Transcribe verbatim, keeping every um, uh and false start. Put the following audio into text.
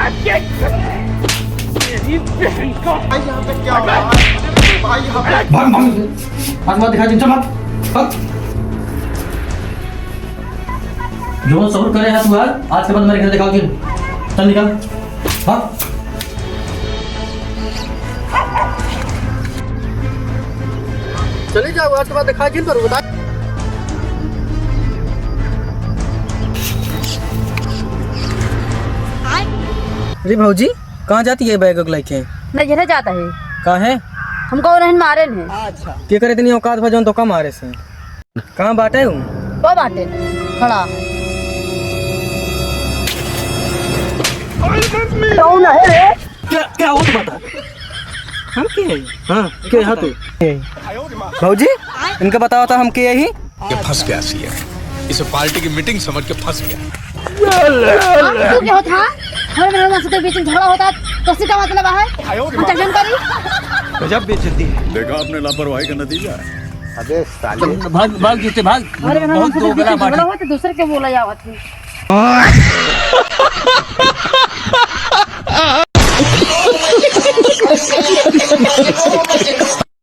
भाई, यहाँ पे क्या हो रहा है? भाई, यहाँ पे भाग, भाग। आज के बाद दिखाई दे, चल भाग, भाग। जो सब्र करे है तू यार, आज के बाद मेरे घर दिखाओ जिन। चल निकल, भाग। चले जाओ, आज के बाद दिखाई जिन पर बता। अरे भौजी, कहाँ जाती है बैग वैग लेके? नैहरे जाता है। काहे? हमको उन्हें मारे हैं। के करे इतनी औकात बा जौन तोका मारे से? कहाँ बाटे हूँ? वो बाटे खड़ा। कौन है रे? क्या, क्या हो तुम्हारा? हम के है? हाँ, के है तू? भौजी, इनका बतावा था हम के ही? ये फंस गया सीएम, इसे पार्टी की मीटिंग समझ के फंस गया। आप क्यों क्या होता? हमारे मेहमान से तो बीच में झगड़ा होता, तो उससे क्या मतलब है? हम तकलीफ करी? गजब बेइज्जती है। देखा आपने लापरवाही का नतीजा है। अबे साले। भाग, भाग, जूते भाग। अरे, मेहमान बहुत से तो दोगला बीच में बात झगड़ा है। हुआ तो दूसरे के बोला जावत है।